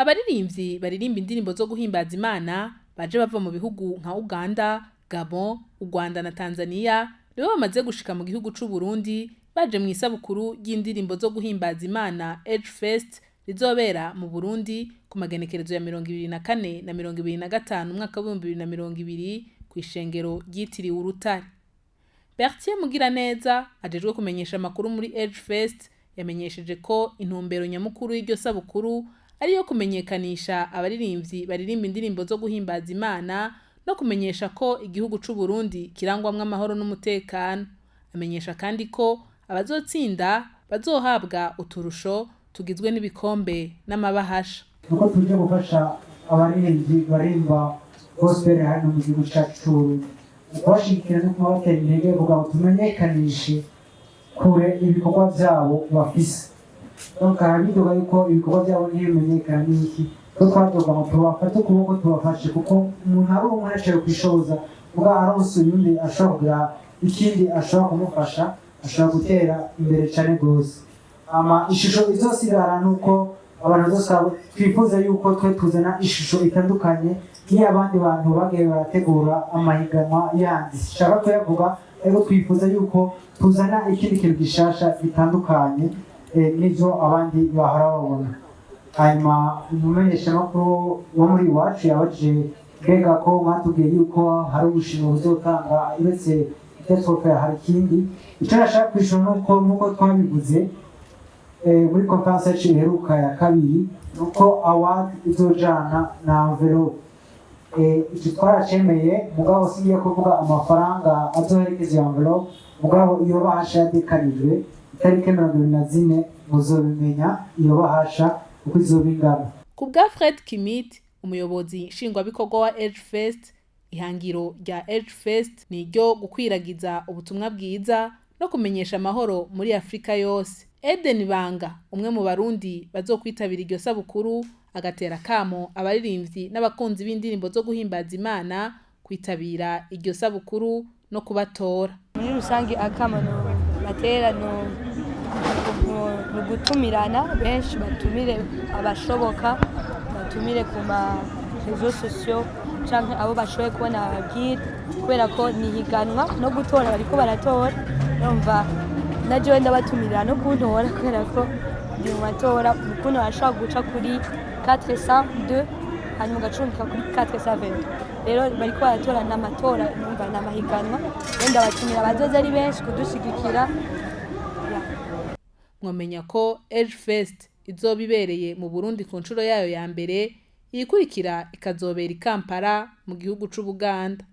Abaririmbyi baririmba indirimbo zo guhimbaza Imana baje bava mu bihugu nka Uganda, Gabon, u Rwanda na Tanzania nibo bamaze gushika mu gihugu c'u Burundi baje mu isabukuru ry'indirimbo zo guhimbaza Imana Age Fest rizobera mu Burundi ku magenekerezo ya 24 na 25 umwaka w'2020 kw'ishengero ryitiriwe Urutare. Bertier Mugiraneza ajejwe kumenyesha amakuru muri Age Fest yamenyesheje ko intumbero nyamukuru y'iryo sabukuru ari iyo kumenyekanisha abaririmbyi baririmba indirimbo zo guhimbaza Imana no kumenyesha ko igihugu c'u Burundi kirangwamwo amahoro n'umutekano. Amenyesha kandi ko abazotsinda bazohabwa uturusho tugizwe n'ibikombe n'amabahasha. Nuko tuje gufasha abaririmbyi baririmba gospel hano mu gihugu cyacu c'Uburundi, kubashigikira no kubatera intege kugira ngo tumenyekanishe kure ibikorwa byabo bafise. Donc harabidoga yuko ibikorwa byabo ntibimenyekana n'iki, ko twadoga ngo tubafate ukuboko, tubafashe, kuko umuntu ari umwe ntaco kwishoboza, muga aronse uyundi ashobora kugira ikindi ashobora kumufasha, ashobora gutera imbere cane gose. Ama ishusho izosigara nuko abantu bose twifuza yuko twe tuzana ishusho itandukanye n'iyo abandi bantu bagiye barategura amahiganwa yandi. Sinshaka kuyavuga, ariko twifuza yuko tuzana ikindi kintu gishasha gitandukanye n'ivyo abandi bahora babona. Hanyuma umumenyeshamakuru wo muri Iwacu yabajije mbega ko mwatubwiye yuko hari ubushimwe buzotanga, uretse ibyo trophée hari ikindi? Icyo nashaka kwishura nuko nk'uko twabivuze muri conférence yacu iheruka ya kabiri, nuko award izojana na enveloppe. Icyo twaracemeye, mugabo singiye kuvuga amafaranga azoherekeza iyo enveloppe, mugabo iyo bahasha yatekanijwe itariki 24 muzobimenya iyo bahasha uko izoba ingana. Ku bwa Fred Kimit, umuyobozi nshingwabikorwa wa Age Fest, ihangiro rya Age Fest ni iryo gukwiragiza ubutumwa bwiza no kumenyesha amahoro muri Afrika yose. Eden Banga, umwe mu Barundi bazokwitabira iryo sabukuru, agatera kamo abaririmbyi n'abakunzi b'indirimbo zo guhimbaza Imana kwitabira iryo sabukuru no kubatora. Muri rusange, akamo batera ni ugutumirana benshi, batumire abashoboka, batumire ku ma réseaux sociaux canke abo bashoboye kubona bababwire, kubera ko ni higanwa no gutora, bariko baratora. Urumva na jewe ndabatumira no kuntora, kubera ko ndi mu matora. Ukuntu bashobora guca kuri 402 hanyuma ugacungika kuri 420. Rero bariko baratora, n'amatora, numva ni amahiganwa. Rero ndabatumira bazoze ari benshi kudushigikira. Mwomenya ko Age Fest izoba ibereye mu Burundi ku nshuro yayo ya mbere, iyikurikira ikazobera i Kampala mu gihugu c'Ubuganda.